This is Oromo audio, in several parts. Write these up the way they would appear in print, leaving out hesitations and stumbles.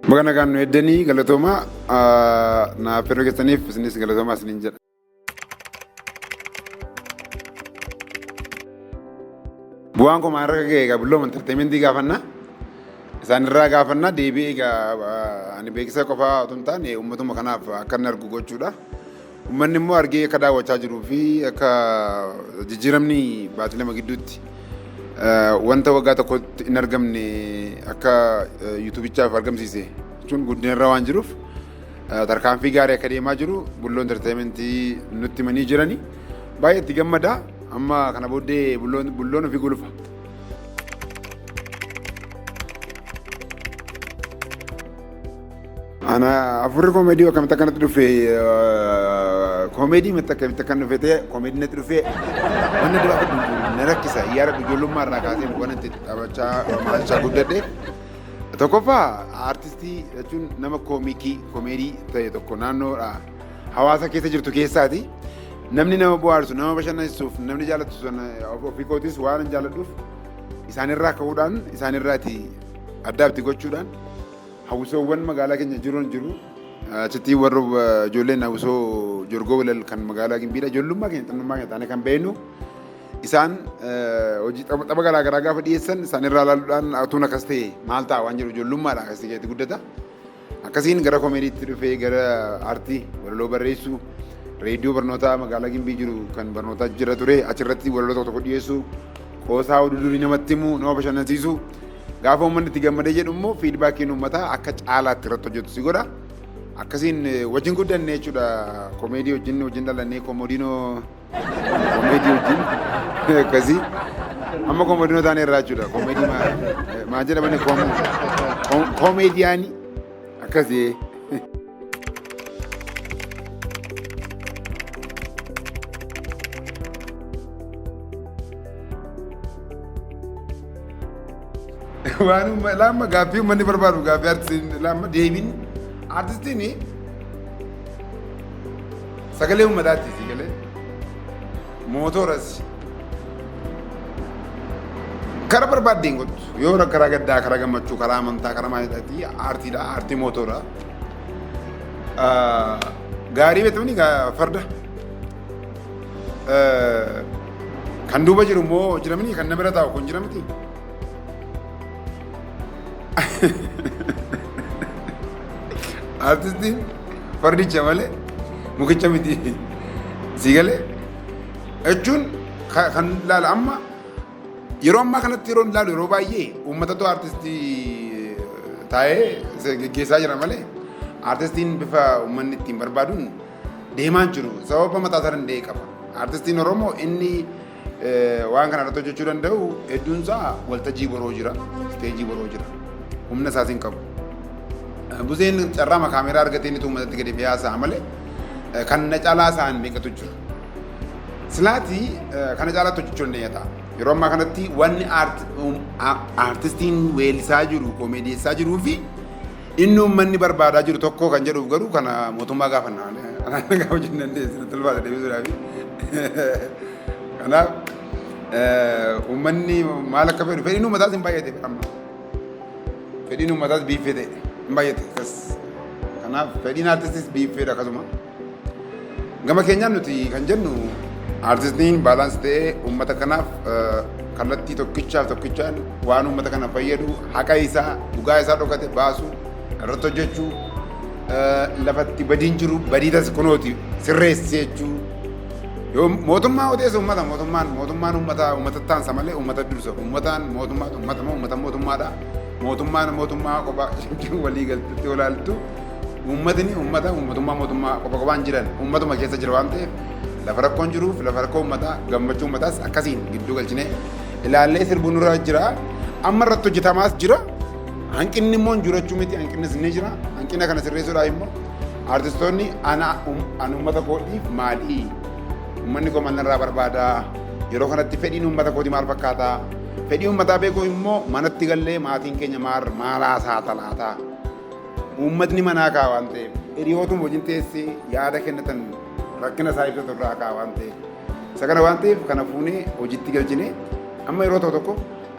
Baga nagaan nu eddanii galatooma naaf yeroo keessaniif isinis galatoomaa isiniin jedha. Bu'aan koo maal irra ga'e egaa Bulloom Entertainmentii gaafanna. Isaan irraa gaafanna deebi'ee egaa ani beeksisa qofaa otoo hin taane uummatuma kanaaf akka inni argu gochuudha. Uummanni immoo argee akka daawwachaa jiruu fi akka jijjiiramni baatii 2 gidduutti wanta waggaa tokkotti hin argamne akka yuutuubichaaf argamsiise jechuun guddina irra waan jiruuf tarkaanfii gaarii akka deemaa jiru Bulloo Entertainmentii nutti himanii jirani. Baay'ee itti gammada. Amma kana booddee bulloon ofii gulufa. Ana afurri koomedii akkamitti akkanatti dhufe koomedii matti akkamitti akkan dhufe ta'e koomedii natti dhufe wanna dura na rakkisa yaada ijoollummaa irraa kaasee waan itti taphachaa maalchaa guddadhe. Tokkoffaa aartistii jechuun nama koomikii koomeedii ta'e tokko naannoodha hawaasa keessa jirtu keessaati. Namni nama bohaarsu nama bashannansiisuuf namni jaalatu sana ofii kootis waan hin jaaladhuuf isaanirraa ka'uudhaan isaanirraati addaabti gochuudhaan hawwisoowwan magaalaa keenya jiruun jiru. Achitti warra ijoolleen hawwisoo Jorgoo Walal kan magaalaa Gimbiidha. Ijoollummaa keenya xinnummaa keenya taanee kan beeknu isaan hojii tapha garaa garaa gaafa dhiyeessan isaanirraa ilaaluudhaan atuun akkas ta'e maal ta'a waan jedhu ijoollummaadha akkasii keessatti guddata. Akkasiin gara komeediitti dhufee gara aartii walaloo barreessuu reediyoo barnootaa magaalaa Gimbii jiru kan barnootaa jira ture achirratti walaloo tokko tokko dhiyeessuu qoosaa oduu durii namatti himuu nama bashannansiisuu gaafa uummanni itti gammadee jedhu immoo fiidbaakiin uummataa akka caalaatti irratti hojjetu si godha. Akkasiin wajjin guddanne jechuudha komeedii wajjin wajjin dhalannee komoodiinoo Komeedii wajjin akkasii. Amma komeediinoo taane irraa jechuudha. Komeedii maa jedhamani koomeediyaanii akkasii. Waan laamma gaaffii uummanni barbaadu gaaffii artistiin laamma deebiin artistiin Sagalee uummataatti sii galee mootoras karaa barbaaddeen godhu yoo karaa gaddaa karaa gammachuu karaa amantaa karaa maaliidhaati aartiidha aartii mootoora. Gaarii beektamni farda kan duuba jiru immoo jira miti kan nama bira taa'u kun jira miti. Artistiin fardicha malee mukicha miti. Sii galee jechuun kan laala amma yeroo ammaa kanatti yeroo ilaalu yeroo baay'ee uummatatu artistii taa'ee geggeessaa jira malee artistiin bifa uummanni ittiin barbaaduun deemaa hin jiru. Sababa mataa isaa danda'e qaba. Artistiin Oromoo inni waan kana irratti hojjechuu danda'u hedduun isaa waltajjii boroo jira, isteejii boroo jira. Humna isaas hin qabu. Buzeen carraama kaameeraa argatee inni uummatatti gadi ba'ee haasa'a malee kan na caalaa isaan meeqatu jira. Silaati kana caalaatti hojjechuu dandeenya ta'a. Yeroo ammaa kanatti wanni aartistiin weellisaa jiru, koomeediessaa jiruu fi inni uummanni barbaadaa jiru tokko kan jedhuuf garuu kana mootummaa gaafanna malee anaan gaafachuu hin dandeessu natti ulfaata deebisuudhaaf. Kanaaf uummanni maal akka fedhu fedhiin uummataas hin baay'ate amma. Fedhiin uummataas biiffee ta'e hin baay'ate. Kanaaf fedhiin aartistis biiffeedha akkasuma. Gama keenyaan nuti kan jennu aartistiin baalaansi ta'ee uummata kanaaf kallattii tokkichaaf tokkichaan waan uummata kana fayyadu haqa isaa dhugaa isaa dhokate baasuu irratti hojjechuu lafatti badiin jiru badii tas kunooti sirreessi jechuu yoo mootummaa odeessa uummata mootummaan mootummaan uummata uummata taansa malee uummata dursa uummataan mootummaa uummata moo uummata mootummaadha mootummaan mootummaa kophaa walii galtutti olaaltu Uummatni uummata uummatummaa mootummaa qofa qofaan jiran uummatuma keessa jira waan ta'eef lafa rakkoon jiruuf lafa rakkoo uummataa gammachuu uummataas akkasiin gidduu galchinee ilaallee sirbuun nurra jira. Amma irratti hojjetamaas jira. Hanqinni immoo hin jiru jechuu miti hanqinnis ni jira. Hanqina kana sirreessuudhaaf immoo artistoonni ana an uummata kootiif maali? Uummanni koo maal narraa barbaada? Yeroo kanatti fedhiin uummata kootii maal fakkaata? Fedhii uummataa beekuuf immoo manatti gallee maatiin keenya maal maal haasaa talaataa? Uummatni manaa ka'a waan ta'eef, hiriyootuma wajjin teessee yaada kennatan rakkina isaa ibsatu irraa ka'a waan ta'eef. Isa kana waan ta'eef kana fuunee hojiitti galchinee amma yeroo tokko tokko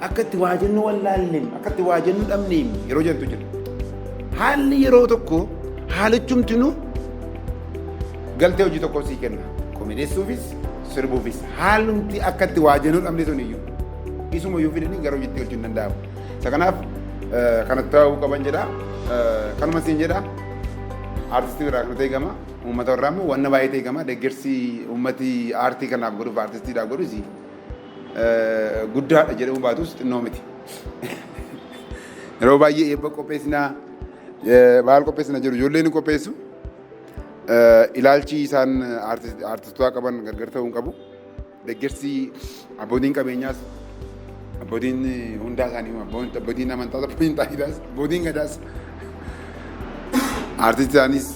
akka itti waa jennu wallaalleem, akka itti waa jennu dhabneem yeroo jentu jira. Haalli yeroo tokko haalichumtinu galtee hojii tokko sii kenna. Komedeessuufis sirbuufis haalumti akka itti waa jennuu dhabne sun iyyuu isuma iyyuu fidanii gara hojiitti galchuun danda'amu. Isa kanaaf kanatti ta'uu qaban jedha. Kanuma siin jedha. Aartistii biraa kanatu eegama. Uummata irraa immoo wanna baay'eetu eegama. Deeggarsi uummati aartii kanaaf godhuuf aartistiidhaaf godhus guddaadha jedhamuu baatus xinnoo miti. Yeroo baay'ee eebba qopheessinaa maal qopheessina jedhu ijoolleen ni qopheessu. Ilaalchi isaan aartistoota qaban gargar ta'uu hin qabu. Deeggarsi abbootiin qabeenyaas abbootiin hundaa isaanii abbootiin amantaas abbootiin taayitaas abbootiin gadaas aartistii isaaniis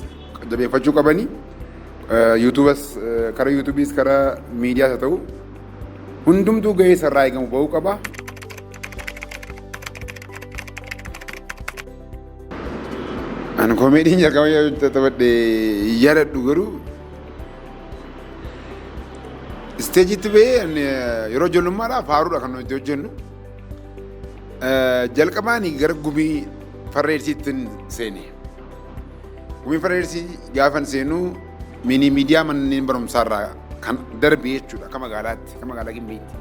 jabeeffachuu qabanii yuutuubas karaa yuutuubiis karaa miidiyaas haa ta'u hundumtuu gahee isarraa eegamu bahuu qaba. Ani koomeediin jalqaba yoo taphadhe yaadadhu garuu isteejitti ba'ee yeroo ijoollummaadhaa faaruudha kan nuti hojjennu. Jalqabaan gara gumii farra eedsiitti seene. Gumii farra eedsii gaafan seenu miinii miidiyaa manneen barumsaarraa kan darbe jechuudha akka magaalaatti akka magaalaa Gimbiitti.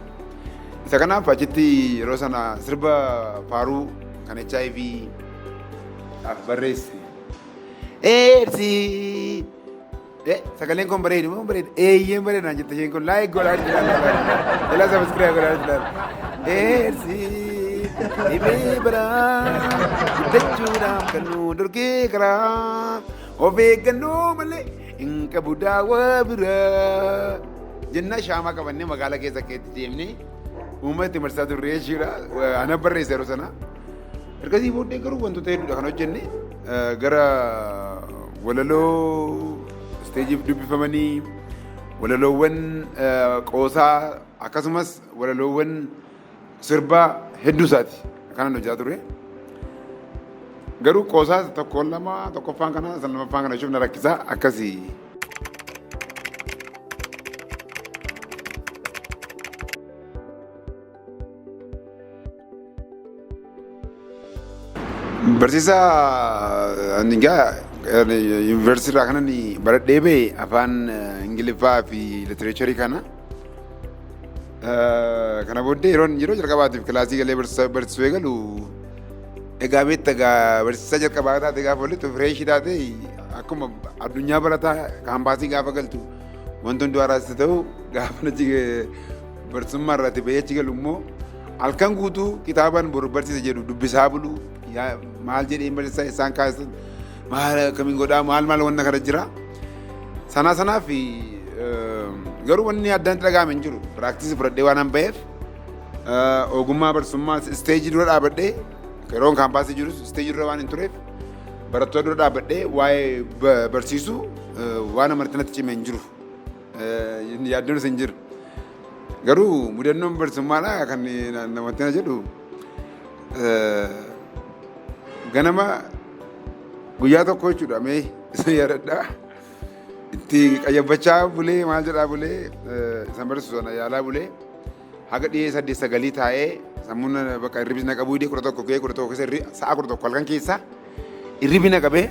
Isa kanaaf achitti yeroo sana sirba faaruu kan HIV dhaaf barreesse. Eedsii! Sagaleen kun bareedu moo bareedu? Eeyyeen bareedu naan jette isheen kun like godhaa jirti laala. Ilaa subscribe godhaa jirti laala. Eedsii! Dhibee biraa guddachuudhaaf kan nu dorgee karaa of eeggannoo malee hin qabu daawwaa biraa. Jennaa shaamaa qabannee magaalaa keessa akka itti deemnee uummata itti marsaa turre jechuudha. Ana barreesse yeroo sana. Ergasii booddee garuu wantoota hedduudha kan hojjenne gara walaloo isteejiif dubbifamanii walaloowwan qoosaa akkasumas walaloowwan sirbaa hedduu isaati kanan hojjetaa ture. Garuu qoosaa tokko lama tokkoffaan kana lammaffaan kana jechuuf na rakkisaa akkasii. Barsiisaa ani egaa yuunivarsiitii irraa kanan baradhee ba'e afaan Ingiliffaa fi litireecharii kana. Kana booddee yeroon yeroo jalqabaatiif kilaasii galee barsiisuu eegalu egaa beekta egaa barsiisaa jalqabaa taate gaafa walitti fireeshii taate akkuma addunyaa barataa kaampaasii gaafa galtu wanti hundi haaraas ta'u gaafa achi barsiisummaa irratti ba'ee achi galu immoo halkan guutuu kitaabaan boru barsiisa jedhu dubbisaa bulu maal jedheen barsiisaa isaan kaasa maal akkamiin godhaa maal maal wanna kana jira. Sanaa sanaaf garuu wanni addaan itti dhaga'ame hin jiru. Piraaktisii fudhadhee waan an ba'eef ogummaa barsiisummaa isteejii dura dhaabadhee yeroon kaampaasii jirus isteejii dura waan hin tureef barattoota dura dhaabadhee waa'ee barsiisuu waan amartii natti cime hin jiru. Yaaddoon hin jiru. Garuu mudannoon barsiisummaadha kan namatti na jedhu ganama guyyaa tokko jechuudha mee isa yaadadhaa. Itti qayyabachaa bulee maal jedhaa bulee isan barsiisu sana yaalaa bulee haga dhiyee saddeet sagalii taa'ee sammuun bakka hirribni na qabuu hidhee 11 ga'ee 11 keessa sa'a 11 halkan keessa hirribni na qabee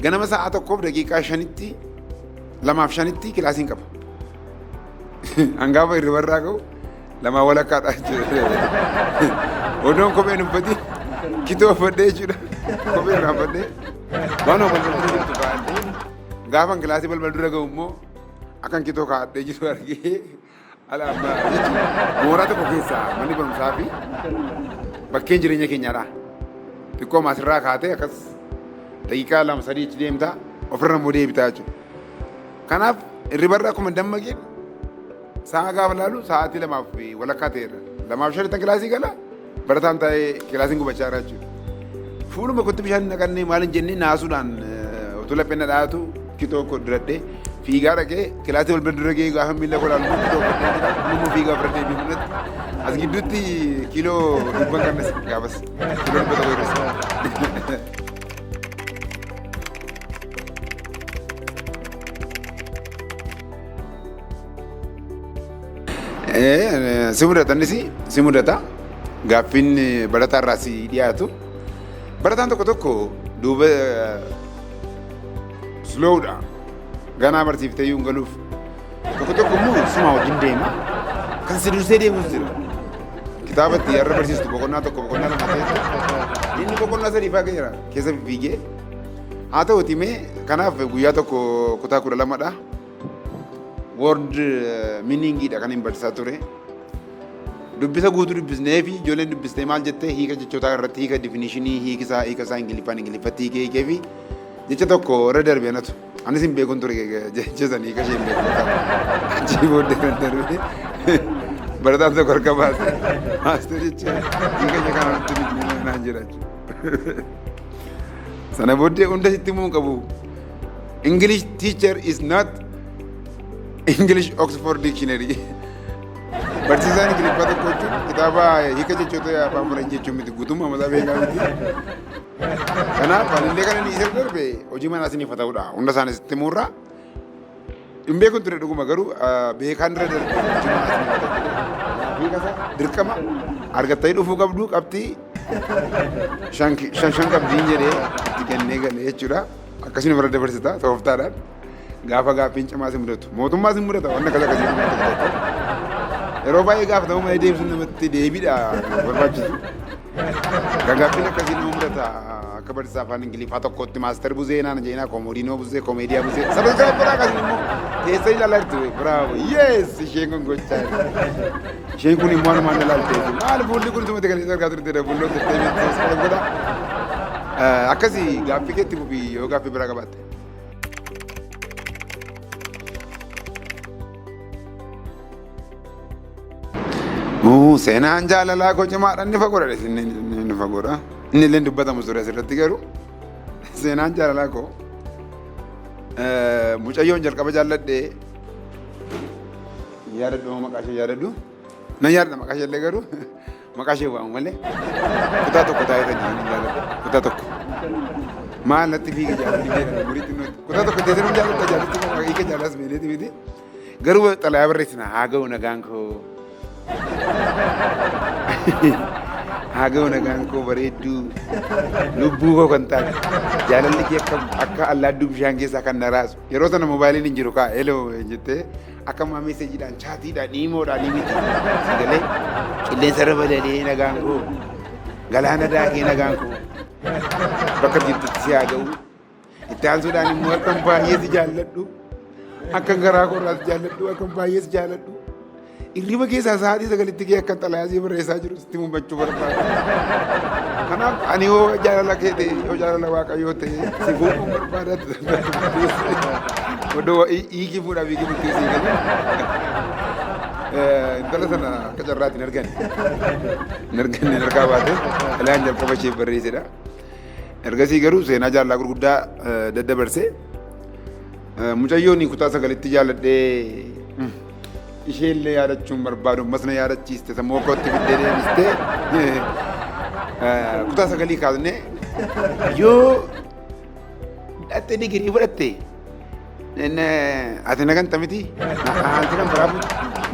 ganama sa'a 1:05tti 2:05tti kilaasiin qaba. Hangaafa hirribarraa ka'u lamaa walakkaadha jechuudha. Odoon kopheen uffatiin kitoo uffadhee jechuudha. Kophee irraa uffadhee waan balbal dura jirtu kaa'adhee gaafan kilaasii balbal dura ga'u immoo akkan kitoo kaa'adhee jiru argee ala amma jechuudha. Mooraa tokko keessaa manni barumsaa fi bakkeen jireenya keenyaadha. Xiqqoo asirraa kaatee akkas daqiiqaa lama sadii achi deemtaa ofirra immoo deebitaa jechuudha. Kanaaf hirribarra akkuma dammaqeen sa'a gaafa laalu sa'aatii 2:30 ta'eera. 2:05 kilaasii gala barataan taa'ee kilaasiin gubachaa jira jechuudha. Fuuluma kootti bishaan naqannee maal hin jennee naasuudhaan utuu lapheen na dhaatu kitoo koo diradhee fiigaa dhaqee kilaasii balbala dura ga'ee gaafa miila koo laalu kitoo uffadhee jira. Immoo fiigaa ofirra deebi'ee mul'atu. As gidduutti kiiloo dhibban qabnes gaafas kiiloo 100 hir'ise. Si mudata innis si mudata. Gaaffiin barataa irraa si dhiyaatu. Barataan tokko tokko Duuba slowdha. Ganaa barsiiftee iyyuu hin galuuf. Tokko tokko immoo suma wajjin deema. Kan si dursee deemus jira. Kitaaba itti har'a barsiistu boqonnaa tokko, boqonnaa lama keessa. Inni boqonnaa sadii fa'aa ga'eera keessa fiigee. Haa ta'uti mee, kanaaf guyyaa tokko kutaa 12dha. Word meaningiidha kan hin barsiisaa ture. Dubbisa guutuu dubbisnee fi ijoolleen dubbistee maal jettee, hiika jechootaa irratti, hiika definitionii, hiika isaa Ingiliffaan Ingiliffatti hiikee hiikee fi jecha tokko irra darbe anatu. Anis hin beekun ture, jecha sana hiika ishee hin beeku fakkaata. Achii booddee kan darbe barataan tokko harka baase, "Master, jecha hiika ishee kana nutti miti," naan jedha jechuudha. Sana booddee hunda sitti himuu hin qabu. English teacher is not English Oxford Dictionary. Barsiisaan Ingiliffaa tokko jechuun kitaaba hiika jechoota afaan Faranjii jechuun miti, guutummaa mataa beekaa miti. Kanaaf anillee kan inni isa darbe hojii manaa isiniif haa ta'udha. Hunda isaanii sitti himuurraa hin beekun ture dhuguma, garuu beekaan irra darbe hojii manaa isiniif haa ta'u. Hiika isaa dirqama argattanii dhufuu qabdu, qabxii shan shan shan qabdiin jedhee itti kennee galee jechuudha. Akkasiin ofirra dabarsita tooftaadhaan. Gaafa gaaffiin cimaa si mudatu. Mootummaa si mudata waan akkas akkasii tokko tokko. Yeroo baay'ee gaafatamu malee deebisuun namatti deebiidha barbaachisu. Gaaffiin akkasii nama mudata, akka barsiisaa afaan Ingiliffaa tokkotti master buzee naan jeenaa, koomodiinoo buzee, koomeediyaa buzee. Subscribe godhaa, akkasiin immoo teessee ilaalaa jirtu. Bravo, yes, isheen kun gochaa jirti. Isheen kun immoo anumaan ilaaltee maal fuulli kun sumatti kan isa argaa turte fuulloo teessee subscribe godhaa. Akkasii gaaffii keetti fufii yoo gaaffii biraa qabaatte. Seenaan jaalalaa koo cimaadha, inni fagoodha, inni fagoodha. Inni illee dubbatamu ture asirratti, garuu seenaan jaalalaa koo mucayyoon jalqaba jaalladhe yaadadhu, maqaa ishee yaadadhu, nan yaadadha maqaa ishee illee, garuu maqaa ishee waamu malee. Kutaa tokko taa'ee kan jiran jaalladhe, kutaa tokko. Maal natti fiige jaalalli jedhama umurii xinnootti. Kutaa tokko teessee nama jaalladha, jaalladhi hiika jaalas beeleeti miti. Garuu xalayaa barreessina, "Haa ga'u nagaan koo. Haa ga'u nagaan koo, bareedduu lubbuu koo kan taate, jaalalli kee akka allaadduu bishaan keessaa kan na raasu." Yeroo sana moobaayiliin hin jiru kaa, "Hello" jettee akka ammaa messageiidhaan, chatiidhaan, imoodhaan miti. Si galee qilleensa irra balalee, "Nagaan koo galaana daakee, nagaan koo bakka jirtutti si haa ga'u. Itti aansuudhaan immoo akkan baay'ee si jaalladhu, akkan garaa koorraa si jaalladhu, akkan baay'ee si jaalladhu. Irriba keessaa sa'aatii 9tti kee akkan xalayaa si barreessaa jiru sitti mul'achuu barbaada. Kanaaf ani yoo jaalala kee ta'e, yoo jaalala Waaqayyoo ta'e, si fuudhuun barbaada." Odoo hiikii fuudhaaf hiikii bultii sii galee. Intala sana akka carraatti hin arganne. Hin arganne, hin argaa baate xalayaan jalqaba isheef barreessedha. Ergasii garuu seenaa jaalalaa gurguddaa daddabarsee, mucayyoon kutaa 9tti jaalladhee ishee illee yaadachuun barbaadu, ammas na yaadachiiste, sammuu kootti fiddee deebistee. Kutaa 9 kaasnee yoo dhattee digirii fudhatte, "Ati na ganta miti, anti kan biraa fuute,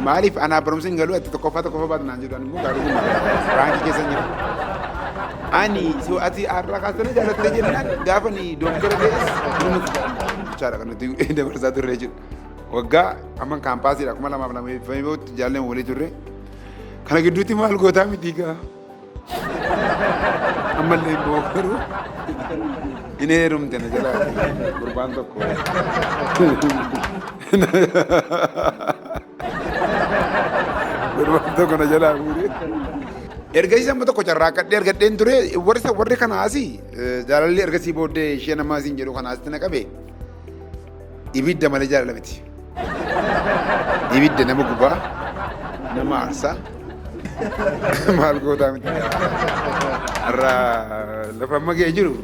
maaliif anaa barumsa hin galu, ati tokkoffaa tokkoffaa baatu," naan jedhu. Ani immoo gaarii raankii keessa jira. Ani so ati har'a kaasanii jaalattee jennaan, gaafa ni dooktara ta'es nama si jaalladha kan nuti dabarsaa turre jechuudha. Waggaa amma kaampaasiidha 2002 eebbifamee bahutti jaalleen walii turre. Kana gidduutti maal gootaa miti gaa. Ammallee hin bahu, garuu hin heerumte na jalaa gurbaan tokko. Gurbaan tokko na jalaa fuudhee. Ergasii amma tokko carraaqqadhee argadheen ture, warri kanaas jaalalli ergasii booddee ishee namaa siin jedhu kanaasitti na qabe, ibidda malee jaalala miti. Ibidda nama gubaa, nama aarsaa, maal gootaa miti. Har'a lafa amma ga'ee jiru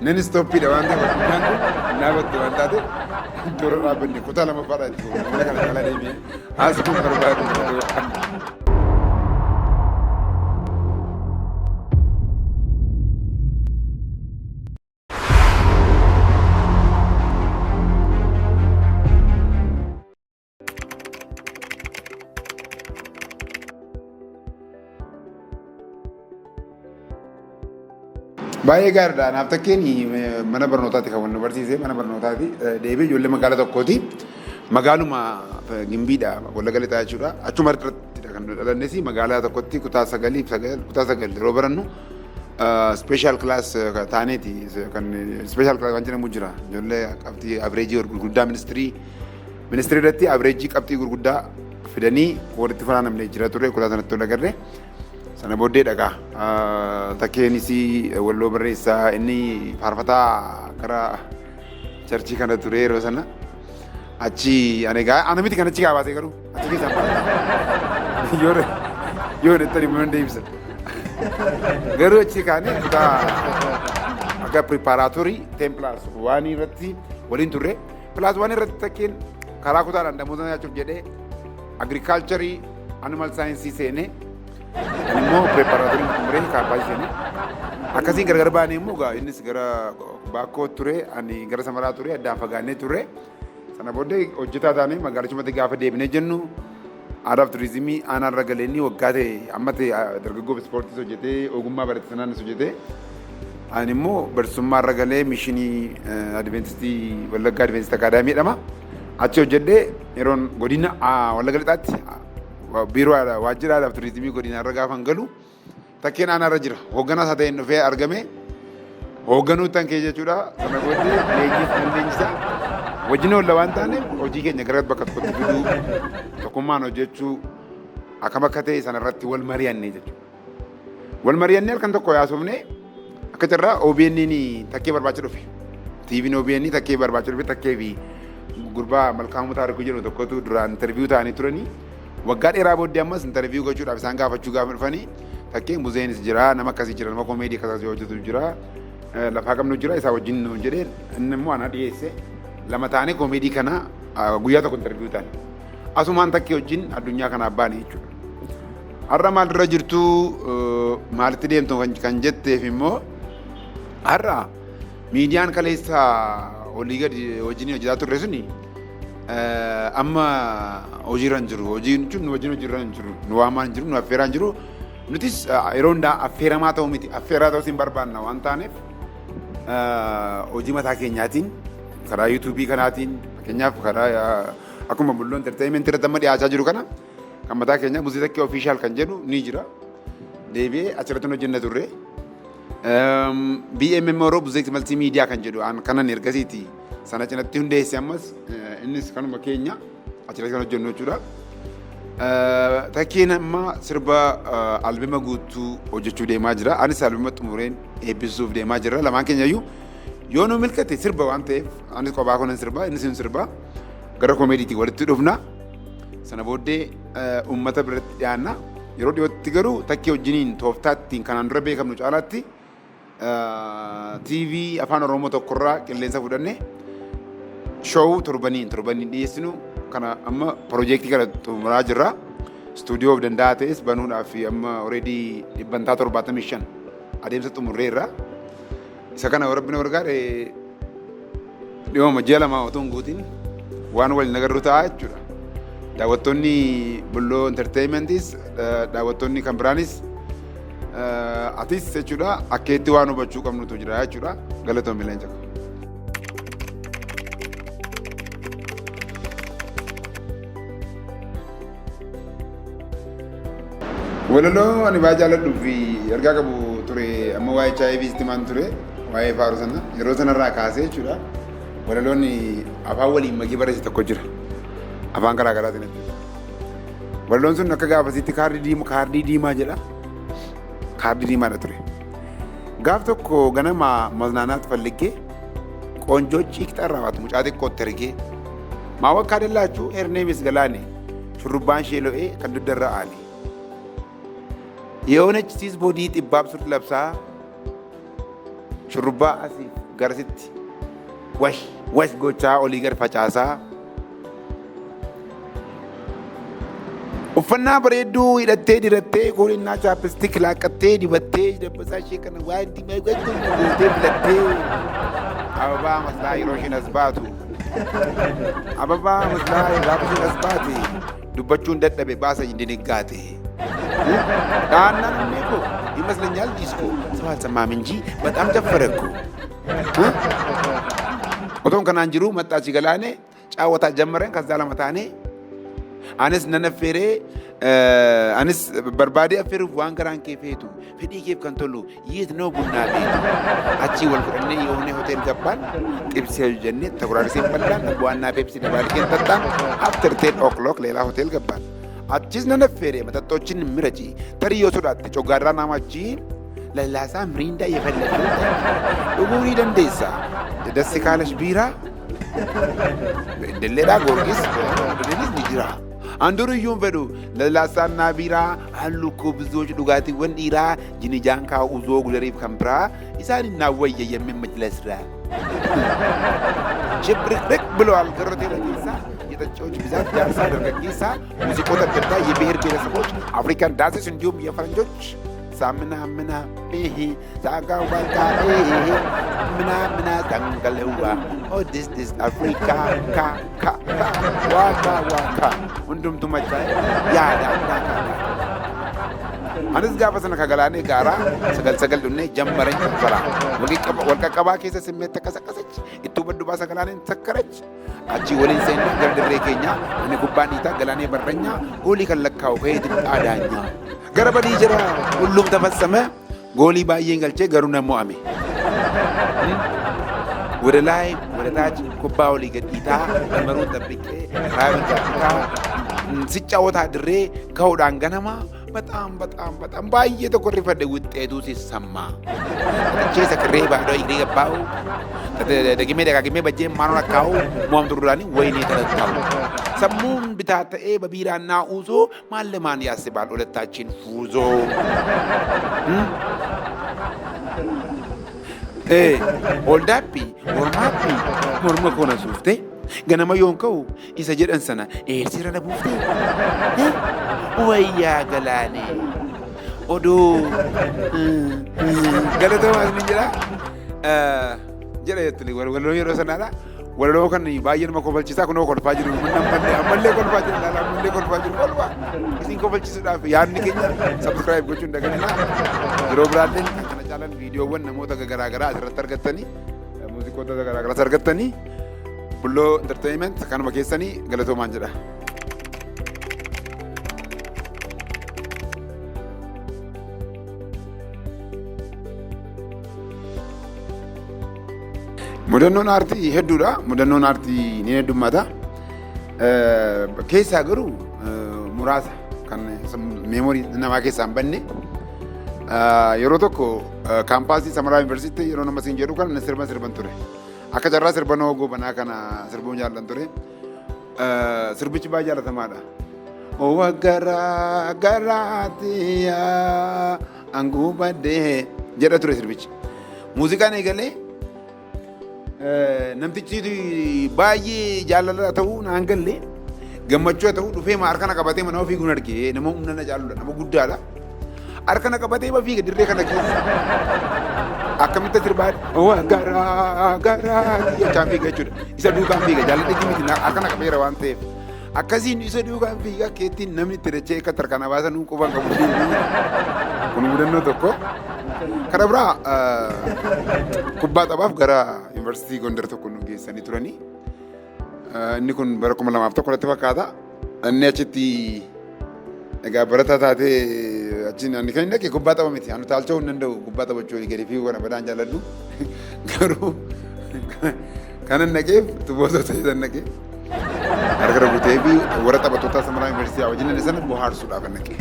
nan stoppiidha waan ta'eef, addunyaan kun dhaabatte waan taate dura dhaabbanne kutaa lamaffaadha itti fufe. Mana kana caalaa deemee haasa'uun barbaadu. Baay'ee gaariidha. Naaf takkeen mana barnootaati kan nu barsiise, mana barnootaati. Deebi'ee ijoollee magaala tokkooti. Magaaluma Gimbiidha, Wallagga Lixaa jechuudha. Achuma irratti kan nu dhalannes, magaalaa tokkotti kutaa sagalii, kutaa 9 yeroo barannu special class taaneeti. Kan special class waan jedhamu jira. Ijoollee qabxii average gurguddaa ministry irratti average qabxii gurguddaa fidanii walitti funaanamnee jira ture kutaa sanatti ol agarre. Sana booddee dhagaa. Takkeenis walloo barreessaa, inni faarfataa gara church kana ture yeroo sana. Achi ani egaa ana miti kan achi kabaasee, garuu achi keessaan baasee. Yoo itti immoo deebisa. Garuu achi kaanee kutaa akka preparatory 10+1 irratti waliin turre. Plus one irratti takkeen karaa kutaadhaan damoota nyaachuuf jedhee agriculture animal science seenee, ani immoo preparatory xumuree campus seenee, akkasiin gargar baanee immoo gaa innis gara Baakkoo ture, ani gara Samaraa ture, addaan fagaannee ture. Sana booddee hojjetaa taanee magaalichumatti gaafa deebinee jennu, aadaa fi turizimii aanaarra galeenni waggaa ta'e amma ta'e dargaggoof ispoortiis hojjetee, ogummaa barate sanaanis hojjetee, ani immoo barsiisummaarra galee mission Adventistii, Wallaggaa Adventistii Academy jedhama. Achi hojjedhee yeroon godina Wallagga Lixaatti biiroo waajjira aadaa fi turizimii godinaarra gaafa galu, takkeen aanaarra jira. Hoogganaa isaa ta'een dhufee argame. Hoogganuu tan kee jechuudha. Sana booddee leenjii nan leenjisaa. Wajjin oolla waan taaneef, hojii keenya gara bakka tokkotti fiduu, tokkummaan hojjechuu akkam akka ta'e sanarratti wal mari'annee jechuudha. Wal mari'annee halkan tokko yaasofnee, akka carraa OBN takkee barbaacha dhufe. TV'n OBN takkee barbaacha dhufe. Takkee fi gurbaa Malkaamuu Taarikuu jedhamu tokkotu duraan interview ta'anii turanii, waggaa dheeraa booddee ammas interview gochuudhaaf isaan gaafachuu gaafa dhufanii, takkee muzeenis jira, nama akkasii jira, nama koomeedii akkasii hojjetu jira, lafaa qabnu jira, isaa wajjin nu jedhee, inni immoo ana dhiyeesse. Lama taanee koomeedii kana guyyaa tokko interview ta'an. Asumaan takkee wajjin addunyaa kanaaf baane jechuudha. Har'a maalirra jirtu, maalitti deemtu kan jetteef immoo, har'a miidiyaan kaleessa olii gadi wajjin hojjetaa turre suni amma hojiirra hin jiru. Hojiin jechuun nu wajjin hojiirra hin jiru. Nu waamaa hin jiru, nu affeeraa hin jiru. Nutis yeroo hundaa affeeramaa ta'uu miti. Affeeraa ta'uu hin barbaanna waan taaneef, hojii mataa keenyaatiin karaa YouTube kanaatiin, fakkeenyaaf karaa akkuma Bulloo Entertainment irratti amma dhiyaachaa jiru kana, kan mataa keenya Buzee Takkee Official kan jedhu ni jira. Deebi'ee achirratti hojjenna turre. BMM Oro Buzee Multimedia kan jedhu kanan ergasiiti sana cinatti hundeesse, ammas innis kanuma keenya achirratti kan hojjennu jechuudha. Takkeen amma sirba albema guutuu hojjechuu deemaa jira. Anis albema xumureen eebbisuuf deemaa jira. Lamaan keenya iyyuu yoo nu milkate sirba waan ta'eef, anis kophaa kunan sirba, innis hin sirba. Gara koomeediitiin walitti dhufna. Sana booddee uummata biratti dhiyaanna. Yeroo dhiyootti garuu takkee wajjiniin tooftaa ittiin kanaan dura beekamnu caalaatti TV Afaan Oromoo tokkorraa qilleensa fudhanne show torbaniin torbaniin dhiyeessinu kana amma piroojeektii kana xumuraa jirra. Istuudiyoo of danda'aa ta'es banuudhaaf amma already 75% adeemsa xumurreerra. Isa kana Rabbi na gargaare dhiyooma ji'a 2 otoo hin guutin waan waliin agarru ta'a jechuudha. Daawwattoonni Bulloo Entertainmentis, daawwattoonni kan biraanis, atis jechuudha, akkeetti waan hubachuu qabnutu jira jechuudha. Galatoomii leenca. Walaloo ani baay'ee jaalladhuu fi ergaa qabu ture, amma waa'ee HIV sitti ture, waa'ee faaruu sana yeroo sanarraa kaasee jechuudha. Walaloon afaan waliin makee barreesse tokko jira. Afaan garaa garaatiin jechuudha. Walaloon sun akka gaafasitti kaardii diimaa, kaardii diimaa jedha. Kaardii diimaadha ture. Gaaf tokko ganama መዝናናት ፈልጌ ቆንጆ chick ጠራኋት, mucaa xiqqootti ergee ማወቅ አይደላችሁ her name is ገላኔ, ሹሩባን ishee lo'ee kan dugdarra aane የሆነች ሲስ body ጠባብ ሱሪ ለብሳ, ሹሩባ asii garasitti wash wash gochaa olii gad facaasaa, uffannaa bareedduu hidhattee, dirattee, kuulinnaa chapstick laaqqattee, dibattee, dabbasaa ishee kana waan dimaa gootee filattee, አበባ መስላ yeroo isheen as baatu, አበባ መስላ gaafa isheen as baate, dubbachuun dadhabe baasa ድንጋጤ. Dhaannaan onnee koo ይመስለኛል ዲስኮ. ሰው አልሰማም እንጂ በጣም ጨፈረ እኮ። Otoon kanaan jiru መጣች ገላኔ ጫወታ ጀመረን። ከዛ ለመታኔ anis nan affeeree, anis barbaadee affeeruuf waan garaan kee feetu, fedhii keef kan tolu የት ነው ቡና ቤቱ? Achii wal fudhannee የሆነ ሆቴል ገባን። ጥብስ jennee ተጎራርሰን በላን። ዋና ፔፕሲ ደባልቄን ጠጣን። After 10 o'clock ሌላ ሆቴል ገባን። Achis nan affeere, መጠጦችን ምረጪ፣ tarii yoo sodaatte coggaarraa naamachi lallaasa Mirinda የፈለግሽው dhuguu ni dandeessa. ደስ ካለሽ ቢራ Beddelleedhaa Goorgis Beddellees ni jira. Anduruyyuu hin fedhu lallaasaና ቢራ አሉ እኮ ብዙዎች dhugaatiiwwan dhiiraa jinijaan uzoo gudariif kan biraa isaan እናወየ የሚመች ለስራ ሽብርቅርቅ ብለዋል። ገሮቴ keessa የጠጪዎች ብዛት jaarsa dargaggeessa ሙዚቆች adda addaa የብሔር ብሔረሰቦች African dances እንዲሁም የፈረንጆች ሳምና ምና ይሄ ሳጋ ዋጋ ይሄ ምና ምና ታንገለዋ oh, this this አፍሪካ ካ ካ ካ ዋካ ዋካ hundumtu machaa'e yaada addaa. Anis gaafa sana ka galaanee gaaraa sagal sagal dhunnee ጀመረኝ ጭፈራ። Walqaqqabaa keessa simmeet ተቀሰቀሰች ittuu baddubaa sagalaaneen sakkarach. Achii waliin seennee gara dirree keenyaa, ani kubbaan dhiitaa, galaanee barranyaa, goolii kan lakkaa'u ka'ee xiqqaa daanyaa gara badii jira ሁሉም ተፈጸመ። Goolii baay'een galchee garuu nan mo'ame. ወደ ላይ ወደ ታች kubbaa olii gad dhiitaa, marmaruun ጠብቄ karaa mirgaa bitaa ሲጫወት አድሬ ከሁዳን ገነማ በጣም በጣም በጣም baay'ee tokko rifadhe ውጤቱ ሲሰማ። ጠጥቼ ሰክሬ ባዶ እግሬ ገባሁ። ደግሜ ደጋግሜ በእጄ ማኖን አካሁ mo'amtu duraanii ወይኔ ተረታሁ። Sammuun bitaa ta'ee በቢራና ኡዞ ማን ለማን ያስባል ሁለታችን ፉዞ። Oldaappi mormaappi morma koo na suufte, ganama yoon ka'u isa jedhan sana eessirra na buufte. Wayyaa galaanee oduu galatoomaas ni jedha jedha jettuni walaloo yeroo sanaadha. Walaloo kan baay'ee nama kofalchiisaa kunoo kolfaa jiru, ammallee ammallee kolfaa jiru, laala ammallee kolfaa jiru. Kolfaa isin kofalchiisuudhaaf yaadni keenya. Subscribe gochuun dagatinaa. Yeroo biraallee kan kana caalan viidiyoowwan namoota garaa garaa asirratti argattanii, muuziqoota garaa garaas argattanii, Bulloo Entertainment kanuma keessanii galatoomaan jedha. Mudannoon aartii hedduudha. Mudannoon aartii ni heddummata. Keessaa garuu muraasa kan memory namaa keessaa hin banne. Yeroo tokko kaampaasii Samaraa Yuunivarsiitii yeroo nama siin jedhu kan sirba sirban ture. Akka carraa sirba Noo Gobanaa kana sirbuun jaallan ture. Sirbichi baay'ee jaalatamaadha. Owa garaa garaatiyaa anguu baddee jedha ture sirbichi. Muuziqaan eegalee namtichi baay'ee jaalala ta'uu naan galle, gammachuu ta'uu dhufee harka na qabatee mana ofii kun argee, nama humna na jaaludha, nama guddaadha. Harka na qabatee ma fiiga dirree kana keessa. Akkamitti sirbaa owa garaa garaa jechaan fiiga jechuudha. Isa duukaan fiiga, jaalladhe miti, harka na qabeera waan ta'eef. Akkasiin isa duukaan fiiga keettiin namni itti dachee akka tarkaana baasan qofaan qabu. Kun mudannoo tokko. Kana biraa kubbaa taphaaf gara yuunivarsiitii Gondar tokko nu geessanii turanii. Inni kun bara 2001 natti fakkaata. Inni achitti egaa barataa taatee achiin ani kan inni dhaqe kubbaa tapha miti. Ani taalchoo hin danda'u, kubbaa taphachuu gadi fiiguu kana badaan jaalladhu. Garuu kanan dhaqeef tuboota ta'e dhaqee harka rukutee fi warra taphattoota Samaraa Yuunivarsiitii wajjin sana bohaarsuudhaaf dhaqe.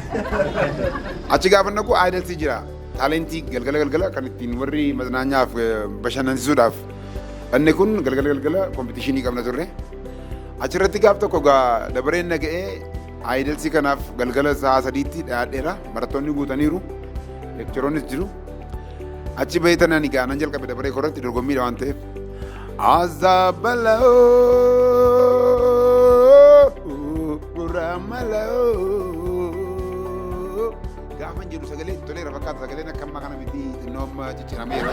Achi gaafa naqu idols jira. Talent galgala galgala kan ittiin warri maznaanyaaf bashannansiisuudhaaf. Inni kun galgala galgala competition qabna turre. Achirratti gaaf tokko gaa dabareen naga'ee idols kanaaf galgala sa'a 3tti dhiyaadheera. Barattoonni guutaniiru. Lectureroonnis jiru. Achi bahee tanaan egaa nan jalqabe dabaree korratti, dorgommiidha waan ta'eef. Azabaloo gurraamaloo gaafan jedhu sagalee toleera fakkaata, sagaleen akka ammaa kana miti, xinnoo amma ciccirameera.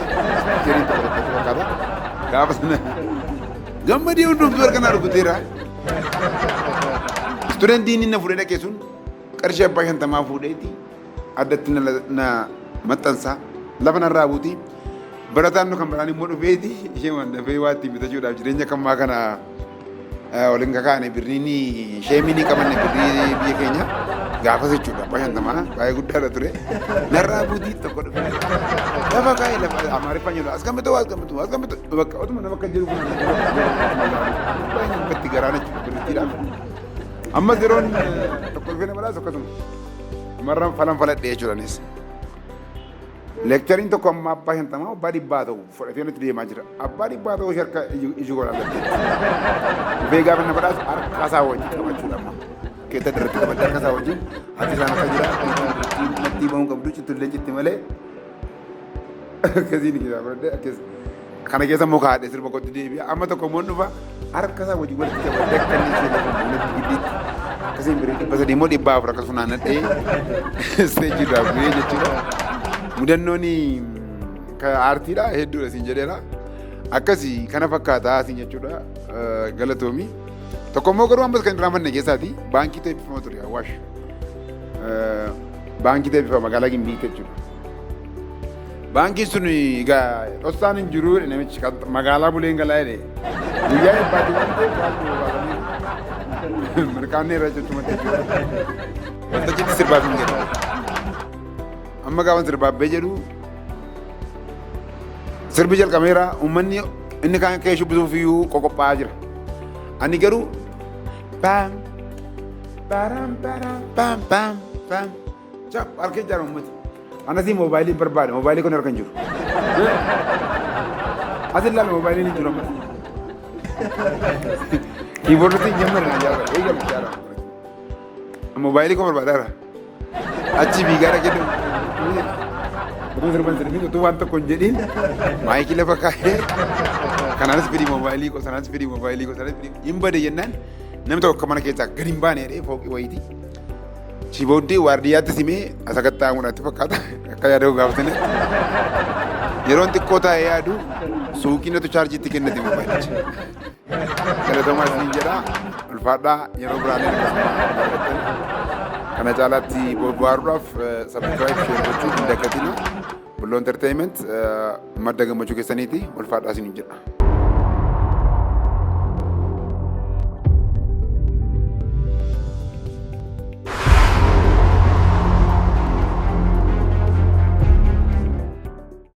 Jedhiin tokko tokkotti fakkaata. Gaafa sana gammadee hundumtuu harka naa rukuteera. Studentiin inni fuudhee dhaqee sun qarshii abbaa 50 fuudheeti addatti na maxxansaa. Lafa narraa buuti. Barataan nu kan biraan immoo dhufeeti ishee waan dafee waa ittiin bitachuudhaaf jireenya kammaa kana waliin kakaane birriin sheemii ni qabanne birrii biyya keenya gaafas jechuudha. Abbaa 50 baay'ee guddaadha ture. Narraa buutii tokko dhufe. Lafa kaa'e lafa Amaariffaan jedhu askamtu askamtu askamtu bakka otuma nama akka jiru kun baay'ee namatti garaan jechuudha birrittiidhaaf. Ammas yeroon tokko dhufee nama laasu akkasuma. Marraan falan faladhe jechuudhaanis. Lectureiin tokko amma abbaa 50 abbaa 100 ta'u fudhatee nutti deemaa jira. Abbaa 100 ta'u ishee harka iji godhaa galtee. Dhufee gaafa na badhaasu harka isaa wajjin qabachuudha amma. Keetta irratti qabadde harka isaa wajjin harki isaan akka jira. Natti ba'uun qabdu cittullee citti malee. Akkasiin keessaa fudhadhe akkas. Kana keessa immoo kaa'adhe sirba kootti deebi'a. Amma tokko immoo dhufa harka isaa wajjin walitti qabadde akka inni ishee lafa buunetti giddiitti. Akkasiin birii 300 immoo 400 akkas funaannadhee isteejii irraa bu'ee jechuudha. Mudannoon aartiidha hedduudha siin jedheera. Akkasii kana fakkaataa siin jechuudha galatoomi. Tokko immoo garuu ammas kan irraanfanne keessaati baankii eebbifama ture Awaash. Baankii eebbifama magaalaa Gimbiitti jechuudha. Baankiin sun egaa dhoksaan hin jiru jedhe namichi magaalaa buleen galaa jedhe. Guyyaa eebbaati waan ta'eef waan baasanii mirqaannee irra jechuumatti jechuudha. Waltajjiitti sirbaaf hin jedhu. Amma gaafa sirbaaf bee jedhu sirbi jalqabeera, uummanni inni kaan ka'ee shubbisuuf iyyuu qoqophaa'aa jira. Ani garuu paam param param paam paam paam cap harka ijaan uummata. Anasii moobaayilii barbaade, moobaayilii kun harka hin jiru. As ilaala, moobaayiliin hin jiru ammas. Kiiboorditti hin jammarre na jaarra eegalu jaarra. Moobaayilii koo barbaadaara. Achi fiigaa dhaqee utuu sirban sirbiin utuu waan tokko hin jedhiin maayikii lafa kaa'ee kanaanis fidii moobaayilii koo, sanaanis fidii moobaayilii koo, sanaanis fidii hin bade jennaan namni tokko mana keessaa gadi hin baane jedhee fooqii wayiiti. Si booddee waardiyyaatti simee as akka taa'amuudhaatti fakkaata akka yaada gaafatanii. Yeroon xiqqoo taa'ee yaadu suuqiin natu chaarjiitti kennate moobaayilicha. Galatoomaa isiniin jedha. Ulfaadhaa, yeroo biraallee akkasuma argattan. Kana caalaatti bohaaruudhaaf subscribe, share gochuu hin dagatina. Bulloo Entertainment madda gammachuu keessaniiti. Ulfaadhaa isiniin jedha.